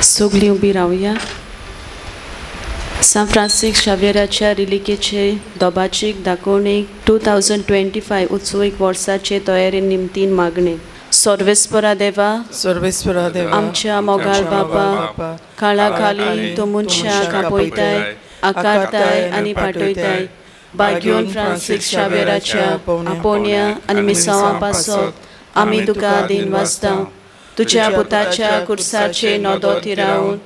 सगळीं उबी रावया. सांत फ्रांसीस शावेराच्या रिलिकेचे दोबाचीक दाखोवणेक 2025 उत्सवीक वर्साचे तयारी निमतीन मागणें. सर्वेस्परा देवा, सर्वेस्परा देवा, आमच्या मोगाळ बापा, काळा खाली तूं मनशाक आपयताय, आकारताय आनी पाठयताय. बाग्योन फ्रांसीस शावेराच्या आपोवण्या आनी मिसांवां पासत आमी तुका दीन वाचता. तुज्या पुताच्या कुर्साचे नदो थिरावन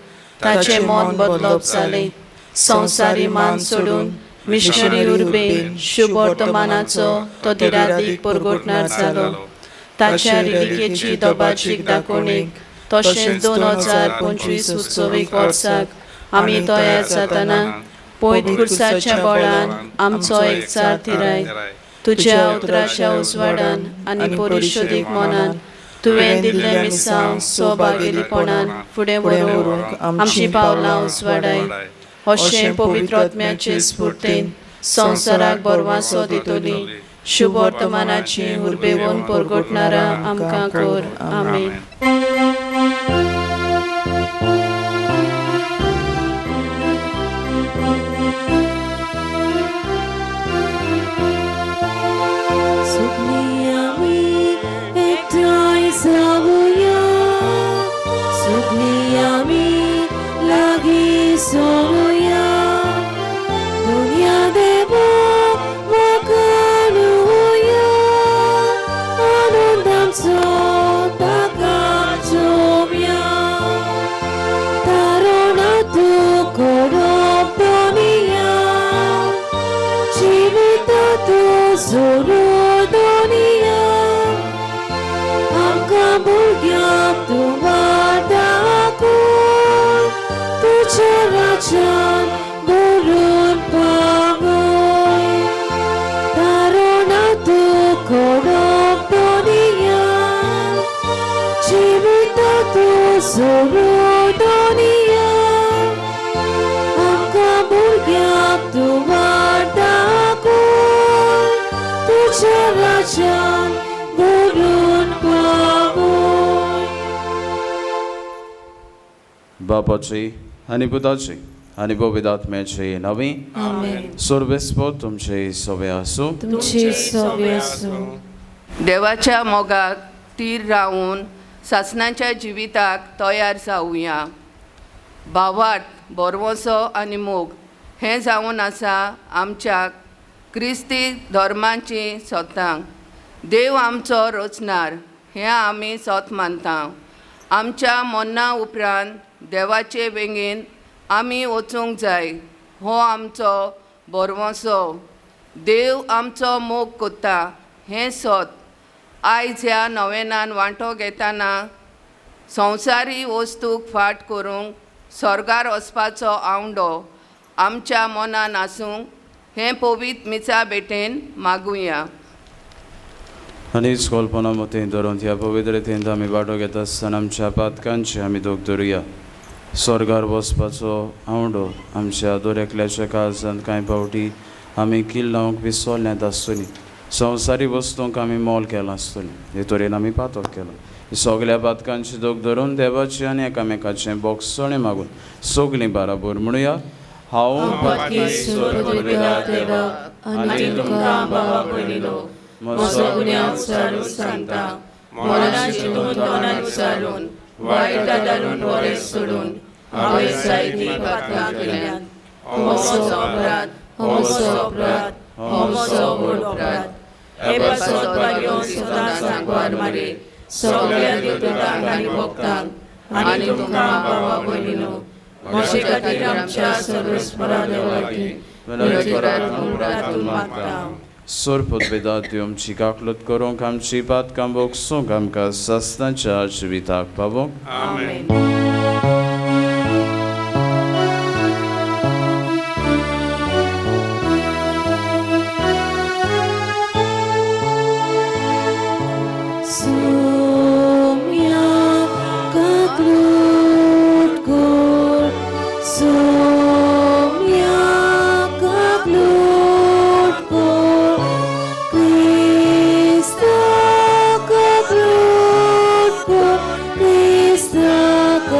ताचें मन बदलप जालें. संवसारी मान सोडून मिशनरी उर्बेन शुभवर्तमानाचो तो दिरादीक परगटणार जालो. ताच्या रिलिकेची दोबाचीक दाखोवणेक तशेंच 2025 उत्सवीक वर्साक आमी तयार जातना पयत कुर्साच्या बळान आमचो एकचार थिराय. तुज्या उतराच्या उजवाडान आनी परिशोधीक मनान तुवें दिल्लें मिसांव सौभागेलीपणान फुडें व्हरूंक आमचीं पावलां उजवाडाय. अशें पवित्र आत्म्याचे स्फूर्तीन संवसाराक बरवासो दितली शुभवर्तमानाची उर्बेवन परगटणारा आमकां कर. आमेन. बापाची आनी पुताची आनी पवित्र आत्म्याचे नांवी सर्वेस्पर तुमचे सवे आसूं. तुमचे सवे आसूं. देवाच्या मोगाक तीर रावून सासणाच्या जिविताक तयार जावया. भावार्थ, भरवंसो आनी मोग हें जावन आसा आमच्या क्रिस्ती धर्माची सतांक. देव आमचो रचणार हें आमी सत मानता. आमच्या मरणा उपरांत देवाचे वेंगेन आमी वचूंक जाय हो आमचो भरवंसो. देव आमचो मोग करता हें सत. आयज ह्या नवेनान वांटो घेतना संवसारी वस्तूक फाट करूंक स्वर्गार वचपाचो आवंडो आमच्या मनान आसूंक हें पवित्र मिसा भेटेन मागुया. आनी कल्पना मतीं धरून ह्या पवित्र रितीन आमी वांटो घेता आसतना आमच्या पातकांचे आमी दोग धरुया. स्वर्गार वचपाचो आवंडो आमच्या दर एकल्याच्या काळजांत कांय फावटी आमी किल लावंक विसरल्यांत आसतली. संवसारी वस्तूंक आमी मोल केलां आसतलें. हे तरेन आमी पातक केलां. सगल्या पातकांची दोग धरून देवाचें आनी एकामेकाचें बोगसणें मागून सगलीं बाराबर म्हणुया. हांव आनी तुमकां भावा भयणीनो म्हजो गुन्यांव विचारून सांगता. मनान चिंतून तोंडान विचारून वायट आदारून बरें सोडून हांवें जायतीं पातकां केल्यांत. हो म्हजो अपराध, हो म्हजो अपराध, हो म्हजो व्हड अपराध. हे पासत भाग्योन सदां सांगवार मारे सगळ्या देवतांक आनी भक्तांक आनी तुमकां भावा भयणीनो म्हजे खातीर आमच्या सर्वेस्परा देवाची मागता. सोरपत वेदा आमची काकलत करूंक आमची पातकां भोगसूंक आमकां सासणाच्या जिविताक पावोंक. आमेन. Krista.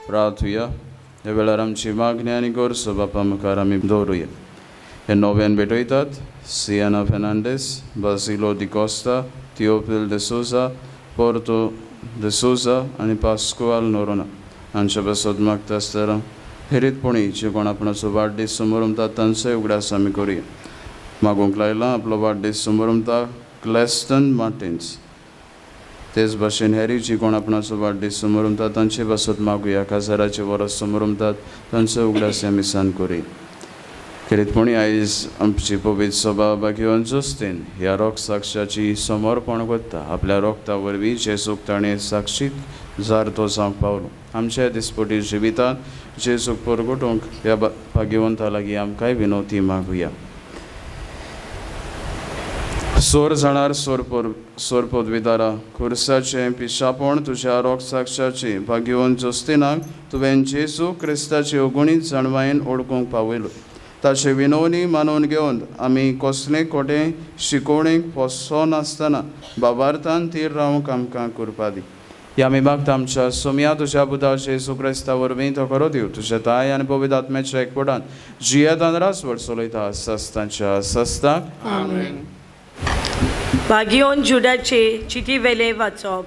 प्रार्थुया. ह्या वेळार आमची मागणी आनी गरजो बापा मुखार आमी दवरुया. हे नव्यान भेटयतात Sienna Fernandes, Basilo D'Costa, Theophil D'Souza, Porto D'Souza आनी पास्कुआल नोरोना हांच्या पासत मागता आसतना हेरीतपणी जे कोण आपणाचो वाडदीस समरमता तांचोय उगडास आमी करुया. मागूंक लायला आपलो वाडदीस समरमता क्लॅस्टन मार्टिन्स. तेच भाशेन हेरी जी कोण आपणाचो वाडदीस समरमता तांचे पासत मागुया. काजाराचे वरस समरमतात तांचो उगडास आमी सान करुया. खेरीतपणी आयज आमची पवित्र सभा भाग्यवान जोस्तीन ह्या रोग साक्षाची समर्पण करता. आपल्या रोगता वरवीं जेजूक ताणें साक्षीत जारतो जावंक पावलो. आमच्या दिसपटी जिवितांत जेजूक परगटूंक ह्या भाग्यवंता लागीं आमकांय विनवती मागुया. सोर जाणार सोर पदवीदारा खुर्साचें पिशापण तुज्या रोग साक्षाची भाग्यवंत जोस्तिनाक तुवें जेजू क्रिस्ताची अगुणीत जाणवायेन ओळखूंक पावयलो. ताचे विनवणी मानून घेवन आमी कसले खोटें शिकोवणेक फसनासतना बाबार्थान थीर रावंक आमकां करपा दी. ह्या आमी मागता आमच्या सोम्या तुज्या बुधा जेजू क्रिस्ता वरवीं तो खरो दिव तुज्या ताय आनी पवित्र आत्म्याच्या एकवटान जियेतान रासवड चलयता सस्तांच्या सस्ताक. आमेन. भाग्योन जुडाचे चिटी वेले वाचप.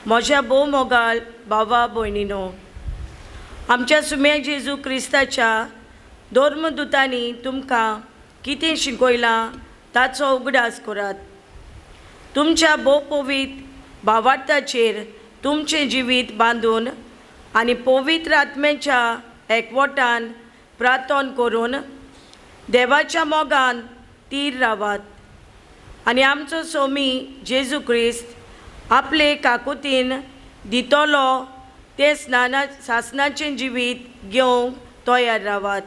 म्हज्या भोव मोगाळ भावा भयणीनो, आमच्या सुम्या जेजू क्रिस्ताच्या धर्मदुतांनी तुमकां कितें शिकयलां ताचो उगडास करात. तुमच्या भोव पवित्र भावार्थाचेर तुमचें जिवीत बांदून आनी पवित्र आत्म्याच्या एकवटान प्रार्थन करून देवाच्या मोगान तीर रावात आनी आमचो सोमी जेजू क्रिस्त आपले काकुतीन दितलो ते स्नाना सासनाचें जिवीत घेवंक तयार रावात.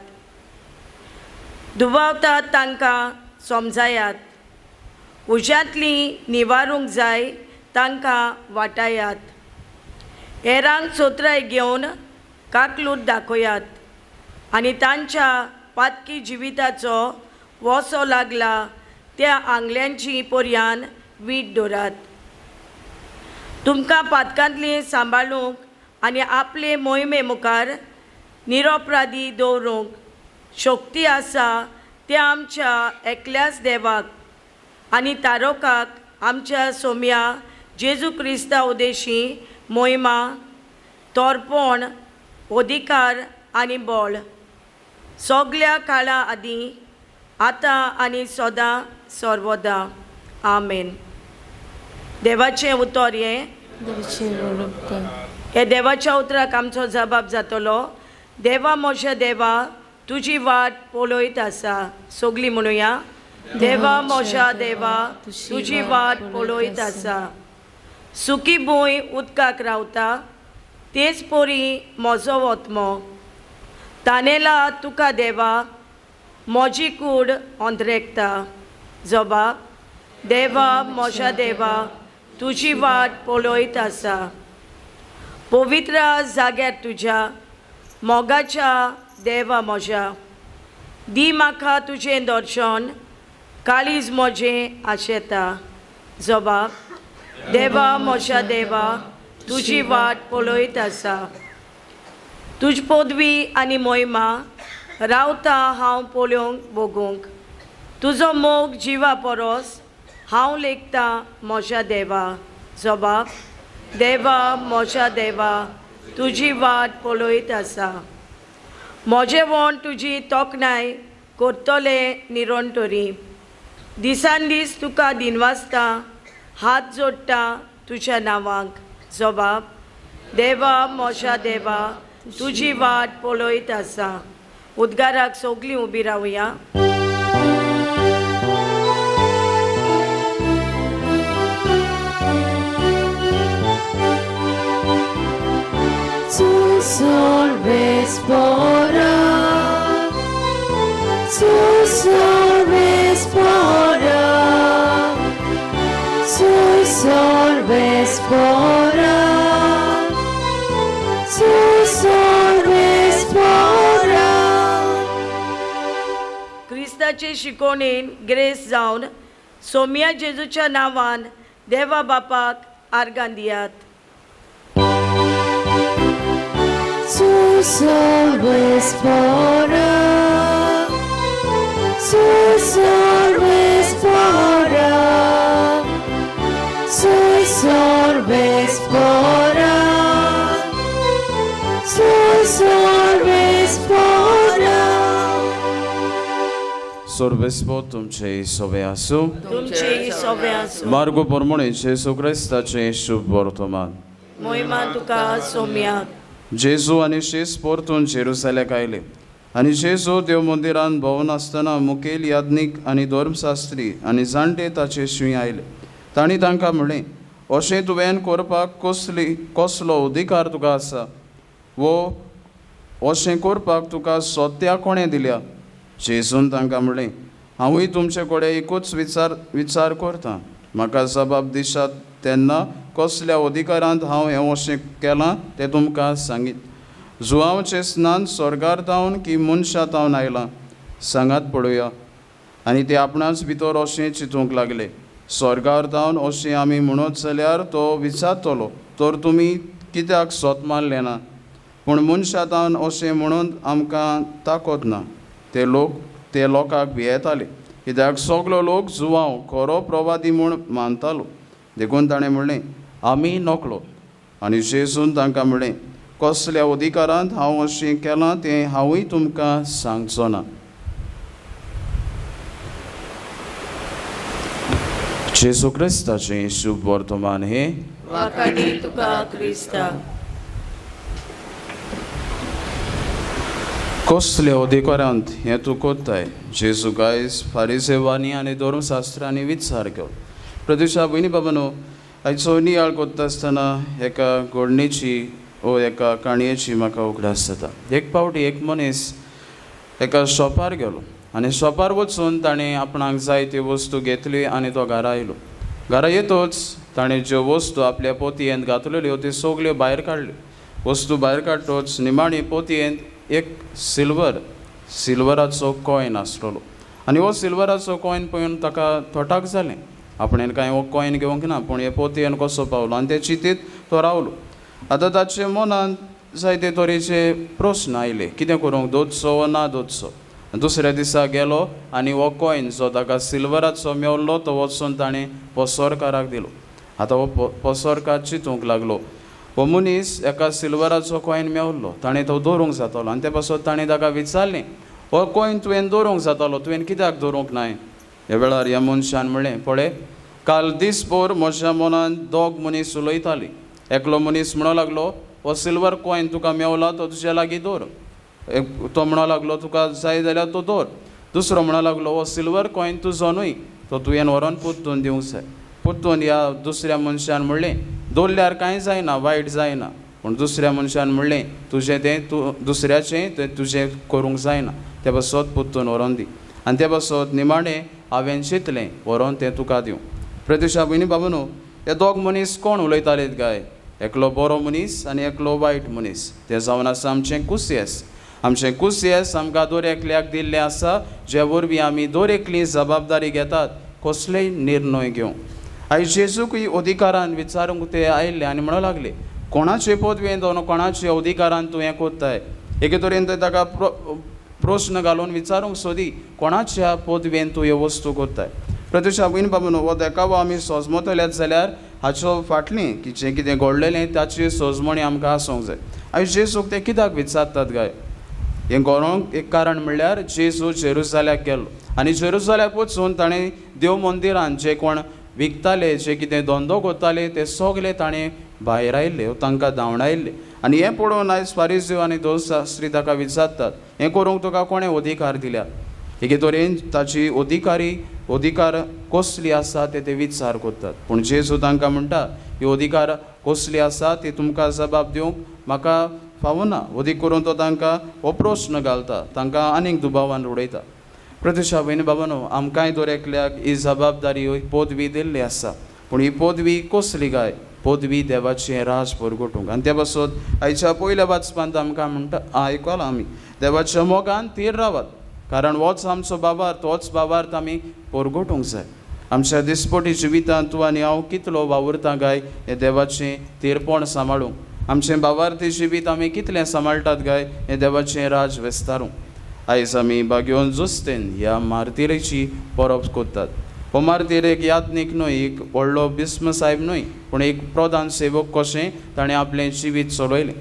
दुबावतात तांकां समजायात, उज्यांतली निवारूंक जाय तांकां वाटायात, हेरांक सोत्राय घेवन काकलूट दाखयात आनी तांच्या पातकी जिविताचो वसो लागला त्या आंगल्यांची पर्यान वीट दवरात. तुमकां पातकांतली सांबाळूंक आनी आपले मोहिमे मुखार निरोपराधी दवरूंक शक्ती आसा त्या आमच्या एकल्याच देवाक आनी तारोकाक आमच्या सोम्या जेजू क्रिस्ता उदेशी मोहिमा तोरपण अधिकार आनी बळ सगल्या काळा आदीं आतां आनी सदां सर्वदां. आमेन. देवाचें उतर हें हे देवाच्या उतराक आमचो जबाब जातलो. देवा म्हज्या देवा तुजी वाट पळयत आसा. सगळीं म्हणुया, देवा म्हज्या देवा तुजी वाट पळयत आसा. सुकी भूंय उदकाक रावता तेच परी म्हजो वतमो तानेला तुका देवा म्हजी कूड अंदरेकता. जबाब, देवा म्हज्या देवा तुजी वाट पळयत आसा. पवित्र जाग्यार तुज्या मोगाच्या देवा म्हज्या दी म्हाका तुजें दर्शन काळीज म्हजें आशेता. जबाब, देवा म्हज्या देवा तुजी वाट पळयत आसा. तुज पदवी आनी मोहिमा रावता हांव पळोवंक भोगूंक तुजो मोग जिवा परस हांव लेखता म्हज्या देवा. जबाब, देवा म्हज्या देवा तुजी वाट पळयत आसा. म्हजें वण तुजी तोखणाय करतले निरंतरी दिसान दीस तुका दिनवासता हात जोडटा तुज्या नांवाक. जबाब, देवा म्हज्या देवा तुजी वाट पळयत आसा. उद्गाराक सगळीं उबी रावया. Tu solves pora, tu solves pora, tu solves pora, tu solves pora. क्रिस्ताचे शिकोवणेन ग्रेस जावन सोम्या जेजूच्या नांवान देवा बापाक आर्गां दियात. Solvespora, Su Solvespora, Su Solvespora, Su Solvespora. सोर्बेस्पो तुमचे सोबे आसूं, तुमचे सोबे आसूं. मार्गो पोरमोणे जेजू क्रिस्ताचें शुभ वर्तमान. मोहिमा तुका सोम्याक. जेजू आनी शेस परतून जेरुसलेक आयले आनी जेजू देव मंदिरान भोंवन आसतना मुखेल याज्ञीक आनी धर्मशास्त्री आनी जाणटे ताचे शिंय आयले. तांणी तांकां म्हणलें, अशें तुवें करपाक कसलो अधिकार तुका आसा वो अशें करपाक तुका सत्या कोणें दिल्या? जेजून तांकां म्हणलें, हांवूय तुमचे कडेन एकूच विचार करतां, म्हाका जबाब दिशात तेन्ना कसल्या अधिकारांत हांव हें अशें केलां तें तुमकां सांगीत. जुवांवचें स्नान स्वर्गार तावन की मनशां तावन आयलां सांगात पळोवया. आनी ते आपणाच भितर अशें चिंतूंक लागले, स्वर्गार तावन अशें आमी म्हणत जाल्यार तो विचारतलो, तर तुमी कित्याक सोत मारलें ना? पूण मनशां तावन अशें म्हणून आमकां ताकद ना. ते लोकांक भियेताले, कित्याक सगलो लोक जुवांव खरो प्रवादी म्हूण मानतालो. देखून ताणें म्हणलें, आमी नकळो. आनी जेजून तांकां म्हणलें, कसल्या अधिकारांत हांव अशें केलां तें हांवूय तुमकां सांगचो ना. जेजू क्रिस्ताचें शुभ वर्तमान हें. वाखाणी तुका क्रिस्ता. कसल्या अधिकारांत हें तूं कोत्ताय? जेजू गायज फारिसेवांनी आनी धर्मशास्त्रांनी विचार केलो. प्रदेशा भयणी बाबानो, आयचो नियाळ कोत्ता आसतना एका घडणेची वो एका काणयेची म्हाका उगडास जाता. एक फावटी एक मनीस एका शॉपार गेलो आनी शॉपार वचून ताणें आपणाक जाय त्यो वस्तू घेतली आनी तो घरा आयलो. घरा येतच ताणें ज्यो वस्तू आपल्या पोतयेंत घातलेल्यो त्यो सगल्यो भायर काडल्यो. वस्तू भायर काडटच निमाणी पोतयेंत एक सिल्वराचो कॉयन आसलेलो आनी हो सिल्वराचो कॉयन पळोवन ताका थोटाक जालें. आपणें कांय हो कॉयन घेवंक ना, पूण हे पोतयेन कसो पावलो? आनी ते चिंतीत तो रावलो. आतां ताचे मनांत जायते तरेचे प्रस्न आयले, कितें करूंक, दोतसो वो ना दोतसो? दुसऱ्या दिसा गेलो आनी हो कॉयन जो ताका सिल्वराचो मेवल्लो तो वचून ताणें पसरकाराक दिलो. आतां हो पसरकार चिंतूंक लागलो, हो मनीस एका सिल्वराचो कॉयन मेवल्लो, ताणें तो दवरूंक जातालो. आनी ते पासत ताणें ताका विचारलें, हो कॉयन तुवें दवरूंक जातालो, तुवें कित्याक दवरूंक नाय? ह्या वेळार ह्या मनशान म्हणलें, पळय काल दीसभर म्हज्या मनांत दोग मनीस उलयताली. एकलो मनीस म्हणूंक लागलो, हो सिल्वर कॉयन तुका मेवला तो तुज्या लागीं दवर. तो म्हणूंक लागलो, तुका जाय जाल्यार तो दवर. दुसरो म्हणूंक लागलो, हो सिल्वर कॉयन तुजो न्हय, तो तुवें व्हरोन परतून दिवंक जाय. परतून ह्या दुसऱ्या मनशान म्हणलें, दवरल्यार कांय जायना, वायट जायना. पूण दुसऱ्या मनशान म्हणलें, तुजें तें तूं दुसऱ्याचें तें तुजें करूंक जायना, ते पासत परतून व्हरोन दी. आनी ते पासत निमाणें हांवें चिंतलें व्हरोन तें तुका दिवं. प्रदेशा भयणी बाबा न्हू, हे दोग मनीस कोण उलयतालेत काय? एकलो बरो मनीस आनी एकलो वायट मनीस. तें जावन आसा आमचें कुसियेस. आमचें कुसियेस आमकां दर एकल्याक दिल्लें आसा, जे वरवीं आमी दर एकली जबाबदारी घेतात कसलेय निर्णय घेवंक. आयज जेजूकय अधिकारान विचारूंक ते आयिल्ले आनी म्हणूंक लागले, कोणाचे पदवेन कोणाचे अधिकारान तूं हें कोत्ताय? एके तरेन ते ताका प्रस्न घालून विचारूंक सोदी, कोणाच्या पदवेन तूं ह्यो वस्तू कोत्ताय? प्रदेशा भयण बाबा न्हू, हो देखावो आमी सोजमतल्यात जाल्यार हाचो फाटलीं की जें कितें घडलेलें ताची सोजमणी आमकां आसूंक जाय. आयज जेजूक ते कित्याक विचारतात काय? हें घडोवंक एक कारण म्हणल्यार जेजू जेरुजाल्याक गेलो आनी जेरुजाल्याक वचून ताणें देव मंदिरान जे कोण विकताले, जे कितें धंदो करताले ते सगले ताणें भायर आयिल्ले, तांकां धांवडायिल्ले. आनी हें पळोवन आयज फारीजो आनी धर्मशास्त्री ताका विचारतात, हें करूंक तुका कोणें अधिकार दिल्या? एके तरेन ताची अधिकार कसली आसा ते विचार करतात. पूण जेजू तांकां म्हणटा, ही अधिकार कसली आसा ती तुमकां जबाब दिवंक म्हाका फावना. अदीक करून तो तांकां हो प्रस्न घालता, तांकां आनीक दुबावान उडयता. प्रदेशा भयणी बाबा न्हू, आमकांय दर एकल्याक ही जबाबदारी ही पदवी दिल्ली आसा, पूण ही पदवी कसली काय? पदवी देवाचें राज परगटूंक. आनी ते पासत आयच्या पयल्या वाचपांत आमकां म्हणटा, आयकलां आमी, देवाच्या मोगान थीर रावात, कारण होच आमचो बाबार्थ, होच बाबार्थ आमी परगटूंक जाय. आमच्या दिसपटी जिवितांत तूं आनी हांव कितलो वावुरता काय हें देवाचें थीरपण सांबाळूंक? आमचें बाबार्थी जिवीत आमी कितलें सांबाळटात काय हें देवाचें राज विस्तारूंक. आयज आमी बागेवन जुस्तेन ह्या मार्तिरेची परब करतात. हो मार्तीर एक याज्ञीक न्हय, एक व्हडलो बिस्म साहेब न्हय, पूण एक प्रधान सेवक कशें ताणें आपलें जिवीत चलयलें.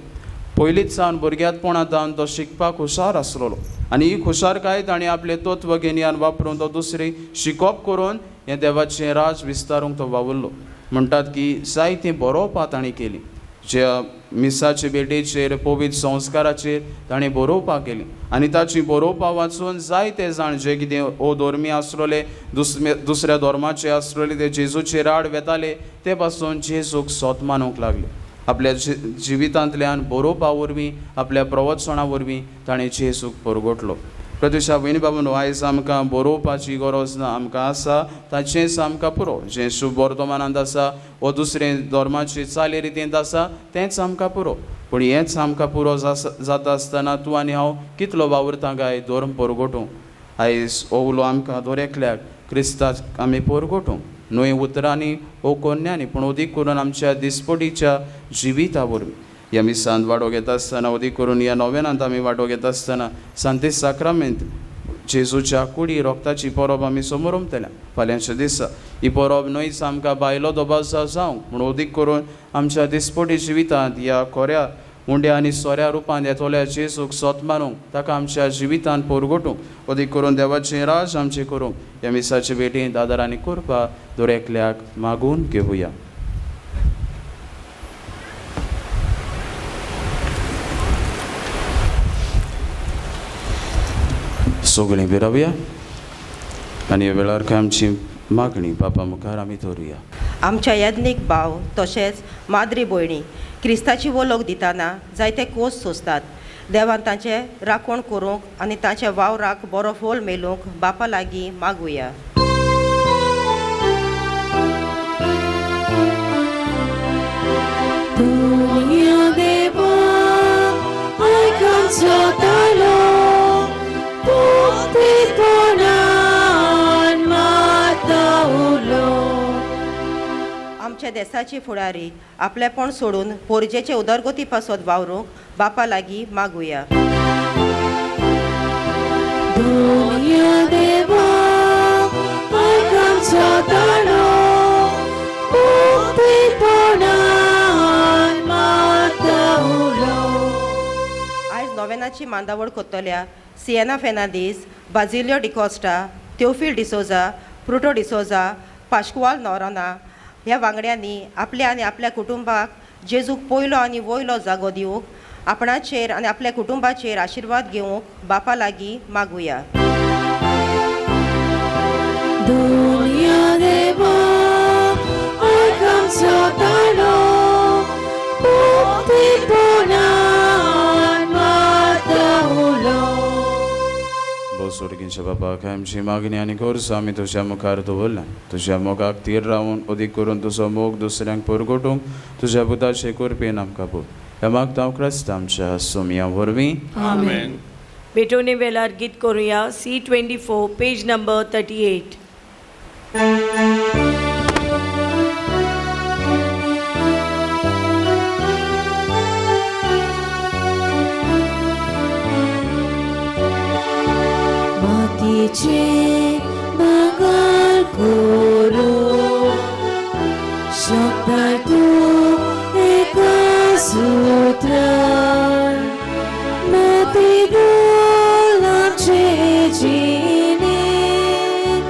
पयलींच सावन भुरग्यांतपणा जावन तो शिकपाक हुशार आसलेलो आनी ही हुशारकाय ताणें आपलें तत्वगिन्यान वापरून तो दुसरी शिकोवप करून हें देवाचें राज विस्तारूंक तो वावुरलो. म्हणटात की जायतीं बरोवपां ताणें केलीं, ज्या मिसाचे भेटेचेर पवित्र संस्काराचेर ताणें बरोवपां केलीं आनी ताची बरोवपां वाचून जायते जाण जे कितें ओ धर्मी आसलेले दुसऱ्या धर्माचे आसलेले ते जेजूचेर आड वेताले ते पासून जेजूक सोत मानूंक लागले. आपल्या जिवितांतल्यान बरोवपा वरवीं आपल्या प्रवचना वरवीं ताणें जेजूक परगटलो. प्रत्युषा भयणी बाबून आयज आमकां बरोवपाची गरज ना, आमकां आसा ताचेंच आमकां पुरो. जें शुभ वर्तमानांत आसा वो दुसरें धर्माचे चाली रितींत आसा तेंच आमकां पुरो. पूण हेंच आमकां पुरो जाता आसतना तूं आनी हांव कितलो वावुरता काय धर्म परगटूंक. आयज हो उलो आमकां दर एकल्याक क्रिस्ताक आमी परगटूंक न्हय उतरांनी वो कोन्यांनी पूण अदीक करून आमच्या दिसपटीच्या जिविता वरवीं. ह्या मिसांत वांटो घेता आसतना अदीक करून ह्या नोवेनांत आमी वांटो घेता आसतना सांती साक्रामेंत जेजूच्या कुडी रोगताची परब आमी समोरमतल्या फाल्यांच्या दिसा. ही परब न्हयच आमकां भायलो दबाव जावंक पूण अदीक करून आमच्या दिसपटी जिवितांत ह्या खोऱ्या उंड्या आनी सोऱ्या रुपान येतल्या जेजूक सोत मानूंक ताका आमच्या जिवितांत परगटूंक अदीक करून देवाचें राज आमचें करूंक ह्या मिसाचे भेटींत आदार आनी कृपा दर एकल्याक मागून घेवया. सगळीं विरावया आनी ह्या वेळार आमची मागणी बापा मुखार आमी दवरुया. आमच्या याज्ञीक भाव तशेंच माद्री भयणी क्रिस्ताची वळख दितना जायते कोस सोंसतात. देवान तांचे राखण करूंक आनी तांच्या वावराक बरो फल मेळूंक बापा लागीं मागुया. आमच्या देसाची फुडारी आपलेपण सोडून पोरजेचे उदरगती पासत वावरूंक बापा लागीं मागुया. आयज नोवेनाची मांदावळ करतल्या सिएना फेर्नांदीस, बाजिलियो डिकॉस्टा, तेवफील डिसोजा, प्रुटो डिसोजा, पाश्कुआल नोरोना ह्या वांगड्यांनी आपल्या आनी आपल्या कुटुंबाक जेजूक पयलो आनी वयलो जागो दिवंक आपणाचेर आनी आपल्या कुटुंबाचेर आशिर्वाद घेवंक बापा लागीं मागुया. सोर्गींच्या बापाक आमची मागणी आनी गरज आमी तुज्या मुखार दवरल्या. तुज्या मोगाक तीर रावन अदीक करून तुजो मोग दुसऱ्यांक परगटूंक तुज्या पुताचे कृपेन आमकां पूर. ह्या मागता क्रिस्त आमच्या सोमया वरवीं. आमेन. भेटवणे वेळार गीत करुया. C24 page number 38. भांगर करूं शकता तूं एका सुत्रान माती आमचे जिणेंत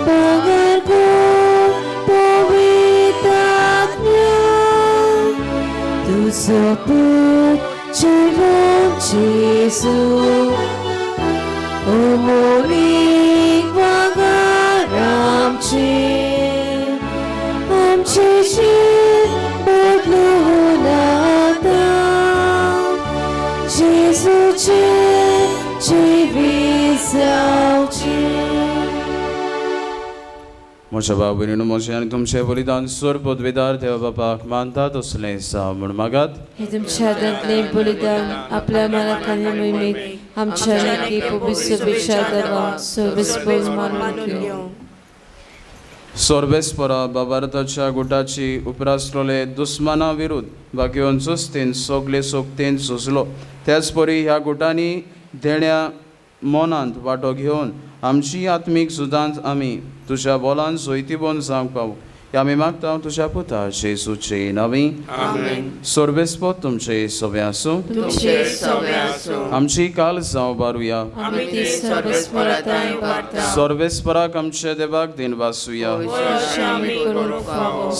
भांगर कर पवित्र आत्म्या तुजो पूत जिवन जेजू अमोलीक वागार आमचे आमचे जीण बदलून आतां जेजूचें जिवीत जावचें. म्हज्या भाव भयणीनो म्हजें आनी तुमचें बलिदान सोर पदवेदार देवा बापाक मानता तसलें जावं म्हूण मागात. हे तुमच्या हातांतलें बलिदान आपल्या मालकांनी मोहिमेक आमच्या लेखी पवित्र देवा सर्वेस्पर मानून घेवं. सोर्बेस्परा बाबारताच्या गुटाची उपरासलेले दुस्माना विरुद्ध बागेवन सुस्तीन सगले सोगतेन झुजलो. त्याच परी ह्या गुटांनी देण्या मनांत वांटो घेवन आमची आत्मीक सुदांत आमी तुज्या बोलान सोयतीबोन जावंक पावू ह्या आमी मागता तुज्या पुता जेजूचे नांवी. सोर्बेस्पोत तुमचे सगळे आसूं. आमची काल जावं बारुया. सर्वेस्पराक आमच्या देवाक दिन वासुया.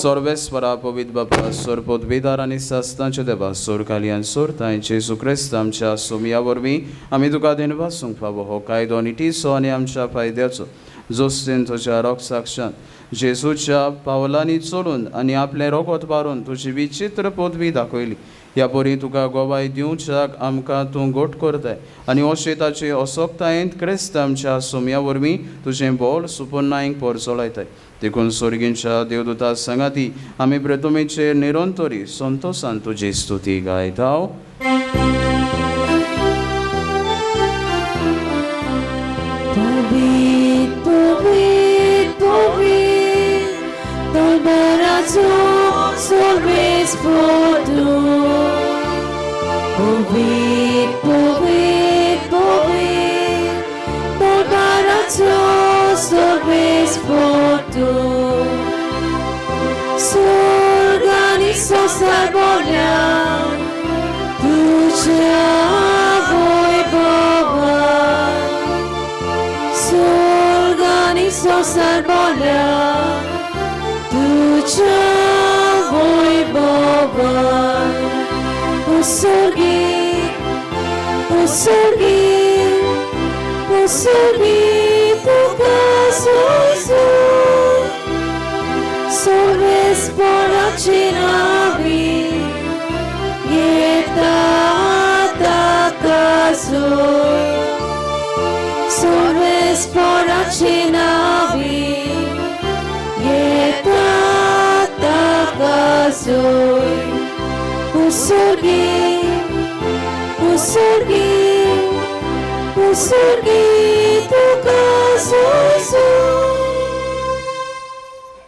सर्वेस्परा पवित्र बापा सोरपोत बेदार आनी सासनाच्या देवा सोरकाली आनी सोरताय जेजू क्रिस्त आमच्या सोमया वरवीं आमी तुका दिन वासूंक फावो. हो कायदो निटीचो आनी आमच्या फायद्याचो जोस्तीन तुज्या रोगसाक्षान जेजूच्या पावलांनी चलून आनी आपलें रोगत मारून तुजी विचित्र पदवी दाखयली. ह्या परी तुका गोवाय दिवच्याक आमकां तूं गोट करताय आनी अशें ताचे असोक्तायेंत क्रिस्त आमच्या सोमया वरवीं तुजें बोल सुपुन्नायक परजळायताय. देखून सोर्गींच्या देवदूता सांगाती आमी प्रथमेचेर निरंतरी संतोसान तुजी स्तुती गायता.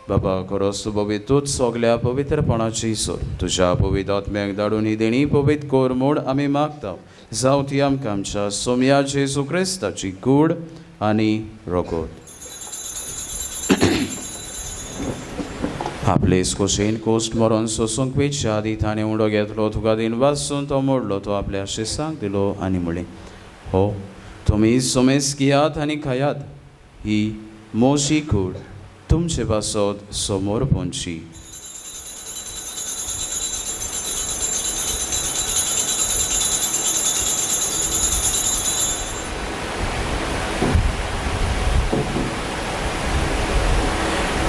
बाबा खरोच तूं पवित्र तूंच सगल्या पवित्रपणाची सोर तुज्या पवित्र आत्म्याक धाडून ही देणी पवित्र कर म्हूण आमी मागता. जावं ती आमकां आमच्या सोमया जेजू क्रिस्ताची कूड आनी रोगत. आपले कोशेन कोस्ट मरोन सोसूंक वेच्या आदी ताणें उडो घेतलो तुका दिन वासून तो मोडलो तो आपल्या शिसांक दिलो आनी म्हणलें, हो तुमी सोमेस घेयात आनी खायात, ही मोशी कूड तुमचे पासत समोर पोंची.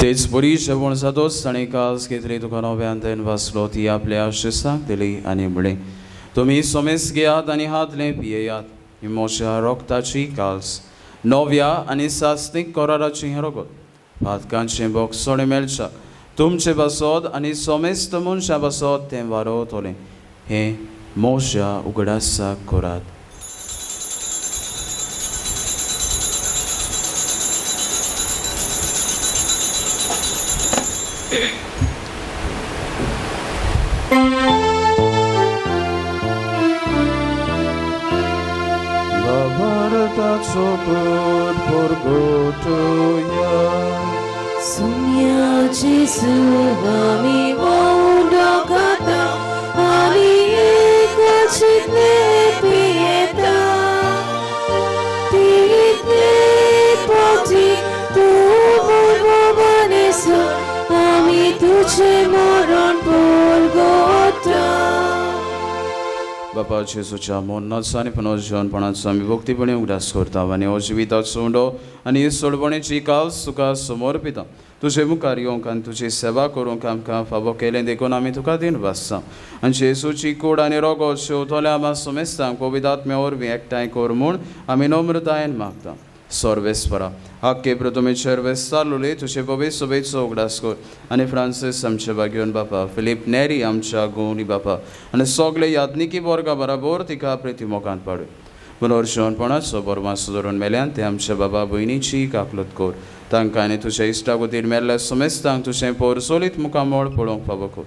तेच बरी जेवण जातोच ताणें कास घेतली तुका नव्यान तेन वाचलो ती आपल्या शिसांक दिली आनी म्हणलें, तुमी सोमेस घेयात आनी हातलें पियेयात, ही मोश्या रोगताची काल्स नव्या आनी सासनीक कराराची हें रोगत पातकांचें बोगसणें मेळच्या तुमचे पासत आनी सोमेस्त मनशां पासत तें वारोवतलें. हें मोश्या उगडासाक करात. बाबारताचो कोट परगोटया Sumya Jesu ami wondokata ani ekachitne pieta titne poti tu voivovanesu ami tuche moron polgota. बापा जेजूच्या मरणाचो आनी पुनर्जीवनपणाचो आमी भक्तीपणी उगडास करता आनी हो जिविताचो उंडो आनी सोडवणेची काल्स तुका समर्पिता. तुजे मुखार येवंक आनी तुजी सेवा करूंक आमकां फावो केलें देखून आमी तुका दिन वाचता आनी जेजूची कूड आनी रोगो शेवतल्या आमा समेस्तांक पवित्र आत्म्या वरवीं एकठांय कर म्हूण आमी नम्रतायेन मागता. सर्वेस्परा आक्के प्रथमेचेर वेस्तारलोले तुजे पवित्र सभेचो उगडास कर आनी फ्रांसीस आमचे बागेवन बापा, फिलीप नेरी आमच्या गोवणी बापा आनी सगळे याज्ञिकी वर्गा बराबर तिका प्रिती मोगांत पाडूं. पुनर्जिवनपणाचो बरमास धरून मेल्यान ते आमच्या बाबा भयणीची काकलत कर. तांकां आनी तुज्या इश्टागोतीर मेल्ल्या समेस्तांक तुजें पोरसोलीत मुखामळ पळोवंक फावो कर.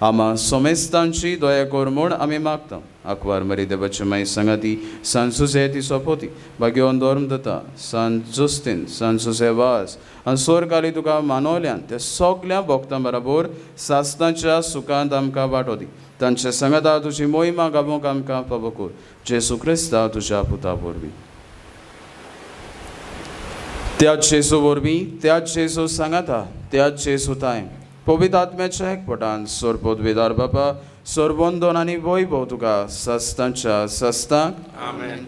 आमा समेस्तांची दया कर म्हूण आमी मागता. आंकवार मरी देवाचे माई सांगाती सान सुजे ती सोपोती भाग्यवन धर्म दता सान जुस्तीन सान सुजे वास आनी सोरकाली तुका मानवल्यान त्या सगल्या भोक्तां बराबर सासनाच्या सुखांत आमकां वांटो दी. तांच्या सांगाता तुजी मोहिमा गावोंक आमकां फावो कर. जेजू क्रिस्ता तुज्या पुता वरवीं. त्याच जेजू वरवीं, त्याच जेजू सांगाता, त्याच जेजू ताय पवित्र आत्म्याच्या एकपटान सोरपोदवेदार बापा सोरबंदन आनी वैभव तुका सस्तांच्या सस्तांक. आमेन.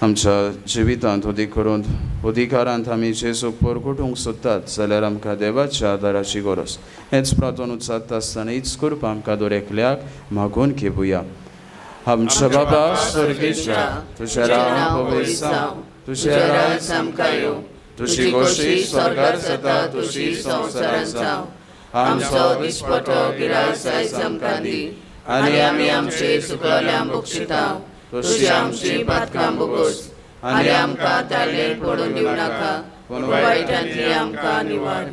आमच्या जिवितांत अदीक करून अधिकारांत आमी जेजूक परगटूंक सोदतात जाल्यार आमकां देवाच्या आदाराची गरज. हेच प्रार्थना उच्चारता आसतना हीच करपा आमकां दर एकल्याक मागून घेवया. आमच्या बाबा स्वर्गेच्या, तुजें नांव पवित्र जावं, तुजें राज आमकां येवं, तुजी गोशी स्वर्गार जाता तशी संवसारांत जावं. आमचो दिसपटो गिरास आयज आमकां दी आनी आमी आमचे चुकलल्यांक बक्षिता तशी आमची पातकां भोगोस आनी आमकां ताळेर पडून दिवं नाका, पूण वायटांतली आमकां निवार.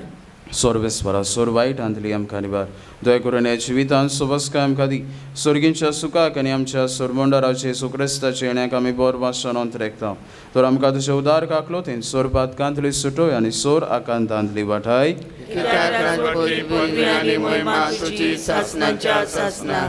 सर्वेस्वरा सोर वायटांतली आमकां निवार. दया करून ह्या जिवितांत सुबसकाय आमकां दी. सर्गींच्या सुखाक आनी आमच्या सोरमंडराचे जेजू क्रिस्ताचे येण्याक आमी बोर वासान अंतरेकता. तर आमकां तुजे उदार काकलोतीन सोर पातकांतली सुटोय आनी सोर आकांतांतली वाठाय.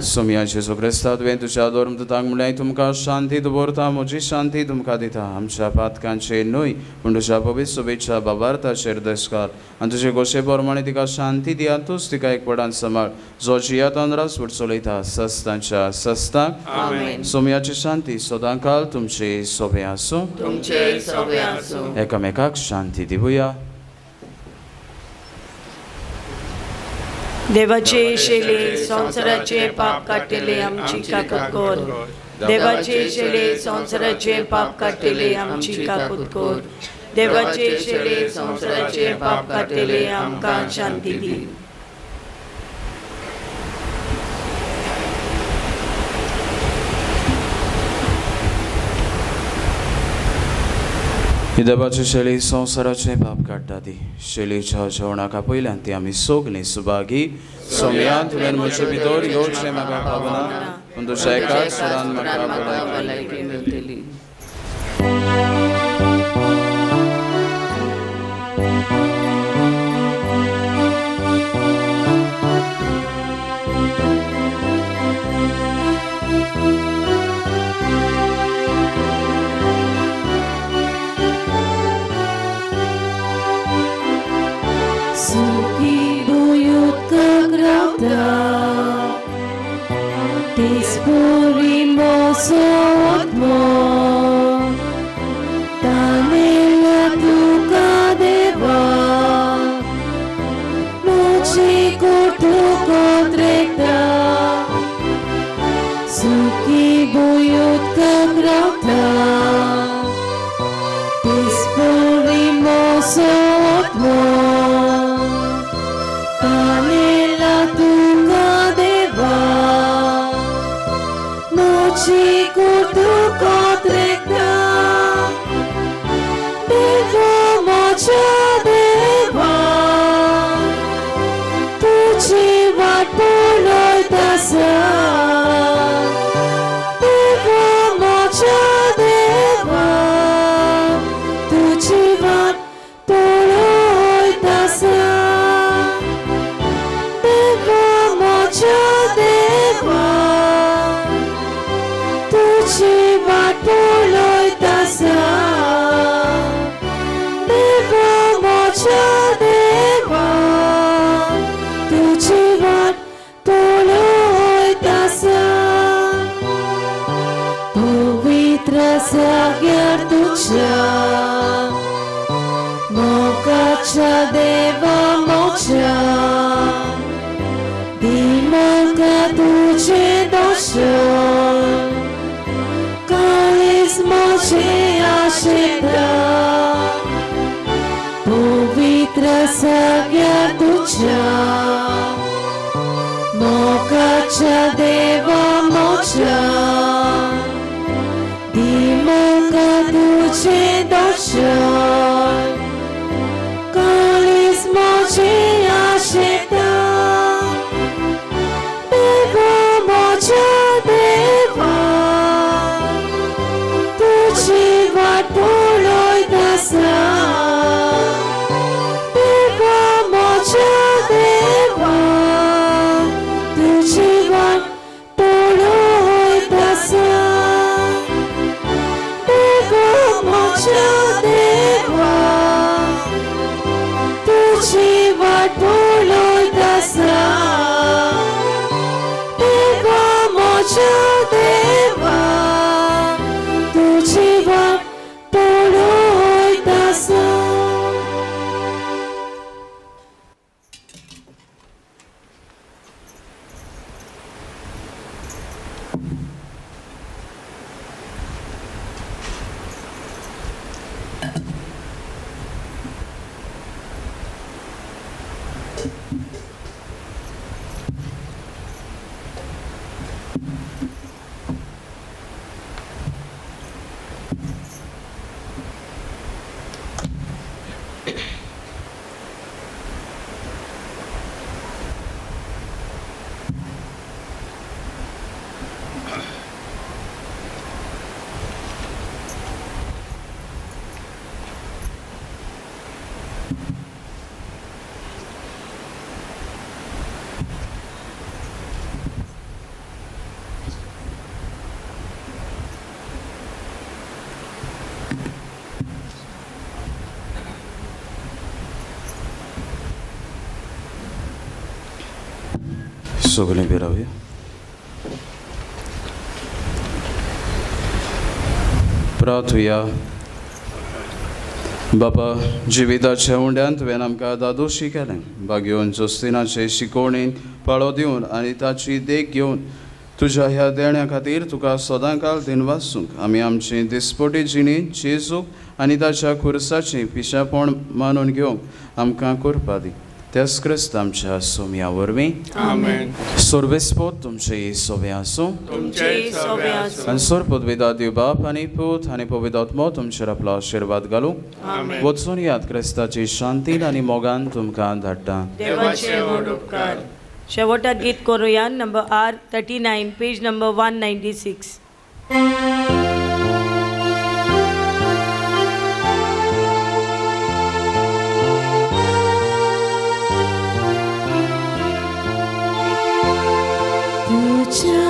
सोमया जेजू क्रिस्ता तुवें तुज्या धर्मदूतांक म्हणल्यार तुमकां शांती दवरता, म्हजी शांती तुमकां दिता. आमच्या पातकांचेर न्हय पूण तुज्या पवित्र शुभेच्छा बाबार्थाचेर दसकार आनी तुजे गोशे प्रमाणे तिका शांती दी आनी तूंच तिका एकवटान सांबाळ, जो जियातान रासवट चलयता सस्तांच्या सस्तांक. सोमयाची शांती सदांकाल तुमचे सोबे आसूं. तुमचे सोबे आसूं. एकामेकाक शांती दिवया. देवाचे शेले संवसाराचे पाप काडटले आमची काकूत कर. देवाचे शेले संवसाराचे पाप काडटले आमची काकूत कर. देवाचे शेले संवसाराचे पाप काडटले आमकां शांती दी. ही देवाची शेली संवसाराचे पाप काडटा ती शेलीच्या जेवणाक आपयल्यान ती आमी सगलीं सुभागी. सोमया तुवें म्हजे भितर येवचें म्हाका पावना, पूण तुज्या एकाच सुरान म्हाका भलायकी मेळटली. Mocacha deva mocha, di सगळीं बिरावया. प्रार्थुया. बाबा, जिविताच्या उंड्यान तुवें आमकां दादोशी केलें. बागेवन जोस्तिनाचे शिकवणेन पाळो दिवन आनी ताची देख घेवन तुज्या ह्या देण्या खातीर तुका सदांकाल दिनवासूंक आमी आमचे दिसपटी जिणेंत जेजूक आनी ताच्या खुर्साचें पिशेपण मानून घेवंक आमकां करपा दी. त्याच क्रिस्त आमच्या सोम्या वरवीं. आमेन. सोर्बेस्पोत तुमचे सोबे आसूं. तुमचे सोबे आसूं. आनी सोर पदवेदा देव बाप आनी पूत आनी पवित्र आत्मो तुमचेर आपलो आशिर्वाद घालूं. वचून याद क्रिस्ताची शांतीन आनी मोगान तुमकां धाडटा. देवाचे व्हड उपकार. शेवटाक गीत करुया नंबर आर 39 पेज नंबर 196. तुझ्या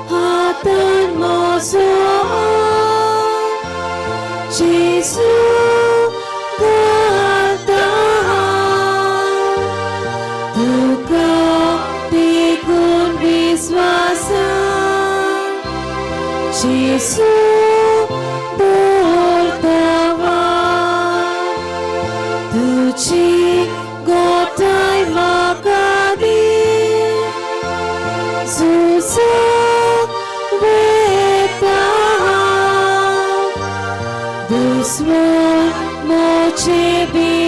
हातान म्हजो जेजू घालता, तुका देखून विस्वासान जेजू दवरता. तुजी गोठाय म्हाका दी, झुजाक वता, दुस्मान म्हजे.